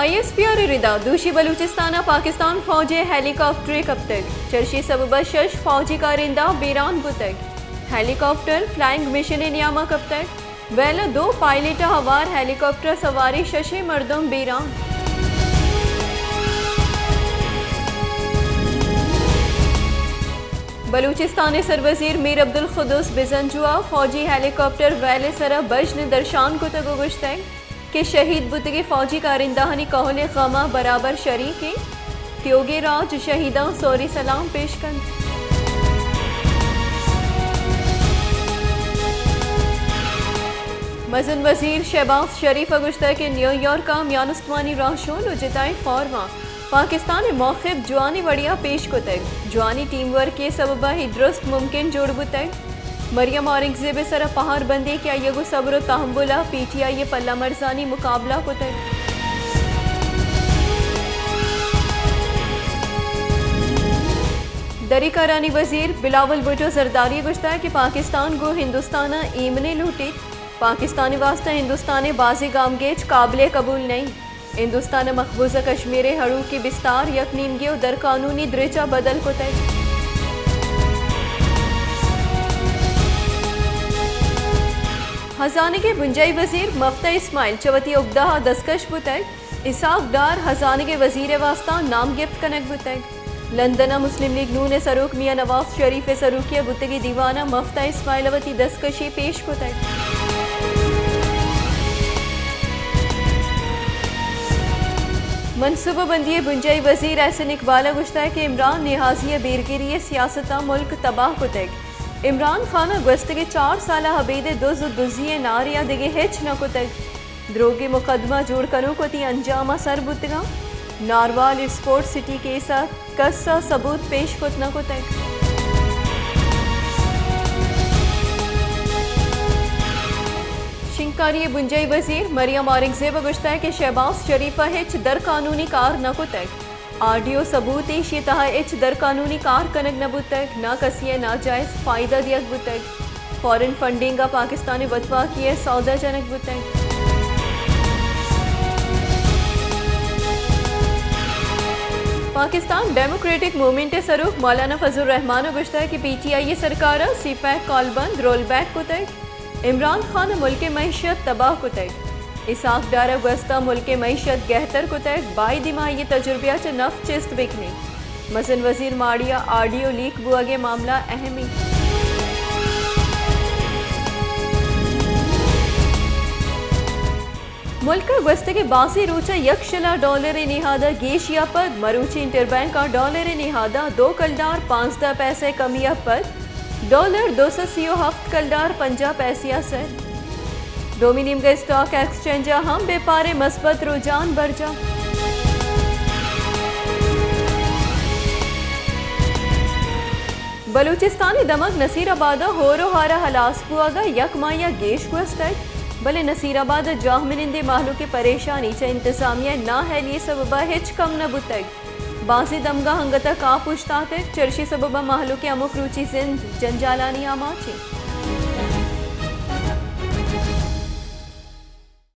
I S P R ءِ ردا دوشی بلوچستان ءَ پاکستان فوج ءِ ہیلی کاپٹرے کپتگ۔ چرشی سبب ءَ شش فوجی کارندہ بیران بوتگ۔ ہیلی کاپٹر فلائنگ مشن ءِ نیام ءَ کپتگ۔ ویل ءَ دو پائلٹ ءَ ہوار ہیلی کاپٹر ءَ سواریں ششیں مردم بیران۔ بلوچستان ءِ سروزیر میر عبدالقدوس بزنجو ءَ فوجی ہیلی کاپٹر ویل ءِ سرا بژن درشان کتگ ءُ گوشتگ کہ شہید بوتگیں فوجی کارندہانی کہول ءِ غم ءَ برابر شریک ایں۔ تیوگیں راج شہیداں سوری سلام پیش کنت۔ مزن وزیر شہباز شریف ءَ گوشتگ کہ نیویارک ءَ میان استمانی راہشون ءُ جتائیں فورماں پاکستان ءِ موقف جوانیں وڑے ءَ پیش کتگ۔ جوانیں ٹیم ورک ءِ سبب ءَ اے درست ممکن جوڑ بوتگ۔ مریم اورنگزیب ءِ سرا پہار بندی کہ آئی ءَ گوں صبر ءُ تحمل ءَ پی ٹی آئی ءِ پلہ مرزانی مقابلہ کتگ۔ دری کارانی وزیر بلاول بھٹو زرداری ءَ گوشتگ کہ پاکستان گوں ہندوستان ءَ ایمنے لوٹیت۔ پاکستان ءِ واستہ ہندوستان ءِ بازیں گامگیج قابل قبول نہ انت۔ ہندوستان ءَ مقبوضہ کشمیر ءِ ہڑوکی بستار یک نیمگے ءُ درقانونی درچ ءَ بدل کتگ۔ ہزانگ ءِ بنجاہی وزیر مفتح اسماعیل چہ وتی اگدہ ءَ دزکش بوتگ۔ اسحاق ڈار ہزانگ ءِ وزیر ءِ واستہ نام گپت کنگ بوتگ۔ لندن ءَ مسلم لیگ نون ءِ سروک میاں نواز شریف ءِ سروکی ءَ بوتگیں دیوان ءَ مفتح اسماعیل ءَ وتی دزکشی پیش کتگ۔ منصوبہ بندی ءِ بنجاہی وزیر احسن اقبال ءَ گوشتگ کہ عمران نہازی ءِ بیرگیری ءِ سیاست ءَ ملک تباہ کتگ۔ عمران خان ءَ گوستگیں چار سال ءَ ابید ءِ دز ءُ دزی ءِ نعرے ءَ دگہ ہچ نہ کتگ۔ دروگی مقدمہ جوڑ کنوک وتی انجام ءَ سر بوتگاں۔ ناروال اسپورٹس سٹی کیس ءَ کس ءَ ثبوت پیش کت نہ کتگ۔ شنگکاری ءِ بنجاہی وزیر مریم اورنگزیب ءَ گوشتگ کہ شہباز شریف ءَ ہچ درقانونی کار نہ کتگ۔ آڈیو ثبوت ایشی ءِ تہا ہچ درقانونی کار کنگ نہ بوتگ، نہ کسی ءَ ناجائز فائدہ دیگ بوتگ، فارن فنڈنگ ءَ پاکستان ءِ وتواکی ءِ سودا جنگ بوتگ۔ پاکستان ڈیموکریٹک موومنٹ ءِ سروک مولانا فضل الرحمان ءَ گوشتگ کہ پی ٹی آئی ءِ سرکار ءَ سی پیک کالبند رول بیک کتگ۔ عمران خان ءَ ملک ءِ معیشت تباہ کتگ۔ اسحاق ڈار ءَ گوستہ ملک ءِ معیشت گہتر کتگ، بائدیں ما آئی ءِ تجربہ ءَ چہ نف چست بکنیں۔ مزن وزیر ماڑی ءَ آڈیو لیک بوہگ ءِ معاملہ اہم انت۔ ملک ءَ گوستگیں بازیں روچ ءَ یک شلا ڈالر ءِ نہاد ءَ گیشی ءَ پد مروچی انٹر بینک ءَ ڈالر ءِ نہاد ءَ دو کلدار پانزدہ پیسہ ءِ کمی ءَ پد ڈالر دو سد سی ءُ ہفت کلدار پنجاہ پیسہ ءَ سر۔ دومی نیمگ ءَ اسٹاک ایکسچینج ءَ ہم بے پاریں مثبت رجحان برجاہ۔ بلوچستان ءِ دمگ نصیر آباد ءَ ہور ءُ ہار ءَ ہلاس بوہگ ءَ یک ماہے ءَ گیش گوستگ، بلے نصیر آباد ءِ جاہمنندیں مہلوک ءِ پریشانی چہ انتظامیہ ءِ نااہلی ءِ سبب ءَ ہچ کم نہ بوتگ۔ بازیں دمگاں انگت ءَ کاپ اوشتاتگ، چرشی سبب ءَ مہلوک ءِ ہمک روچی زند جنجالانی آماچ انت۔